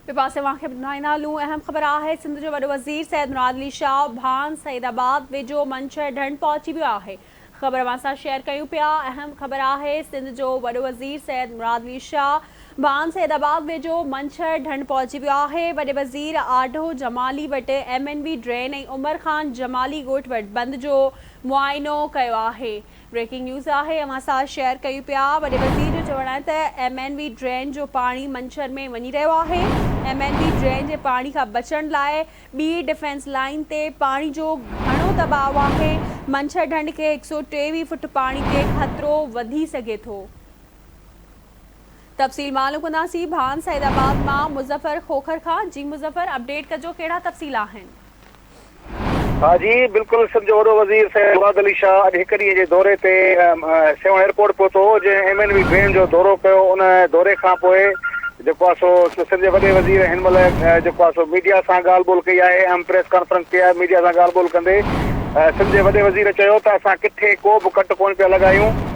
ٻئي پاسي اوهان کي ٻڌائيندا هلون اهم خبر آهي سنڌ جو وڏو وزير سيد مراد علي شاهه ڀان سعيد آباد ويجهو منڇر ڍنڍ پهچي ويو آهي خبر اوهان سان شيئر ڪيون پيا اهم خبر آهي سنڌ جو وڏو وزير سيد مراد علي شاهه ڀان سعيد آباد ويجهو منڇر ڍنڍ پهچي ويو آهي وڏي وزير آڍو جمالي وٽ M N V drain ۽ Umar Khan Jamali ڳوٺ وٽ بند جو معائنو ڪيو آهي بريڪنگ نيوز آهي اوهان سان شيئر ڪيون پيا وڏي وزير جو چوڻ آهي ته ايم اين وي ڊرين جو پاڻي منڇر ۾ وڃي رهيو آهي ايم اين وي ڊرين جي پاڻي کان بچڻ لاء ٻي ڊفينس لائين تي پاڻي جو گهڻو دٻاء آهي منڇر ڍنڍ کي 123 فٽ پاڻي تي خطرو وڌي سگهي ٿو. تفصيل معلوم ڪنداسين ڀان سعيد آباد مان مظفر کوکر کان جي مظفر اپڊيٽ ڪجو ڪهڙا تفصيل آهن. ها جي بلڪل سنڌ جو وڏو وزير سيد مراد علي شاهه اڄ هڪ ڏينهن جي دوري تي سيوهڻ ايئرپورٽ پهتو هو جنهن ايم اين وي ڊرين جو دورو ڪيو ان دوري کان پوء جيڪو آهي سو سنڌ جي وڏي وزير هن مهل جيڪو آهي سو ميڊيا سان ڳالهه ٻولهه ڪئي آهي اهم پريس ڪانفرنس ڪئي آهي ميڊيا سان ڳالهه ٻولهه ڪندي سنڌ جي وڏي وزير چيو ته اسان ڪٿي ڪو به ڪٽ ڪونه پيا لڳايون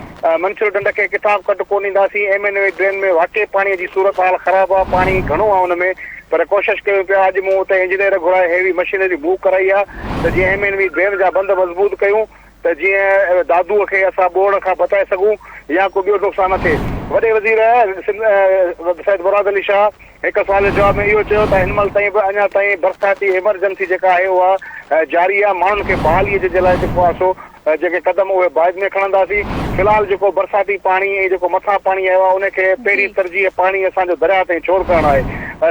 منڇر ڍنڍ کي ڪٿان به ڪٽ ڪونه ڏينداسين، ايم اين وي ڊرين ۾ واقعي پاڻي جي صورتحال خراب آ، پاڻي گهڻو آ ان ۾ پر ڪوشش ڪيون پيا، اڄ مون اتي انجنيئر گهرائي هيوي مشينري موو ڪرائي آ ته جيئن ايم اين وي ڊرين جا بند مضبوط ڪيون ته جيئن دادوء کي اسان ٻوڙ کان بچائي سگهون يا ڪو ٻيو نقصان نه ٿئي. وڏي وزير سنڌ سيد مراد علي شاهه هڪ سوال جي جواب ۾ اهو چيو ته هن مهل تائين به اڃا تائين برساتي ايمرجنسي جيڪا آهي اها جاري آ، ماڻهن کي بحالي جي لاء جيڪو آ سو جيڪي قدم اهي بعد ۾ کڻنداسين، في الحال جيڪو برساتي پاڻي ۽ جيڪو مٿان پاڻي آيو آهي ان کي پهرين ترجيح پاڻي اسان جو درياهه تائين ڇوڙ ڪرڻ آهي.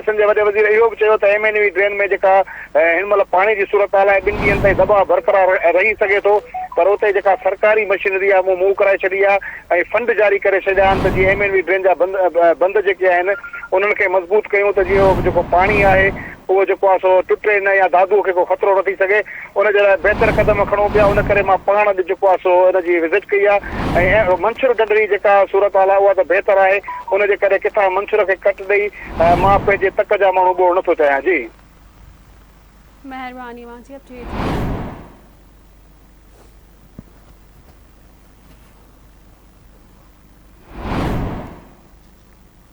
سنڌ جي وڏي وزير اهو به چيو ته ايم اين وي ڊرين ۾ جيڪا هن مهل پاڻي جي صورتحال آهي ٻن ڏينهن تائين دٻاء برقرار رهي سگهي ٿو پر اتي جيڪا سرڪاري مشينري آهي مون موو ڪرائي ڇڏي آهي ۽ فنڊ جاري ڪري ڇڏيا آهن ته جيئن ايم اين وي ڊرين جا بند جيڪي آهن انهن کي مضبوط ڪيون ته جيئن اهو جيڪو پاڻي آهي اهو جيڪو آهي سو ٽٽي نه يا دادوء کي ڪو خطرو نه ٿي سگهي ان جي لاء بهتر قدم کڻون پيا ان ڪري مان پاڻ اڄ جيڪو آهي سو ان جي وزٽ ڪئي آهي ۽ منڇر ڍنڍ جي جيڪا صورتحال آهي اها ته بهتر آهي ان جي ڪري ڪٿان منڇر کي ڪٽ ڏئي مان پنهنجي تڪ جا ماڻهو ٻوڙ نه ٿو چاهيان جي. مهرباني اوهان جي اپڊيٽ.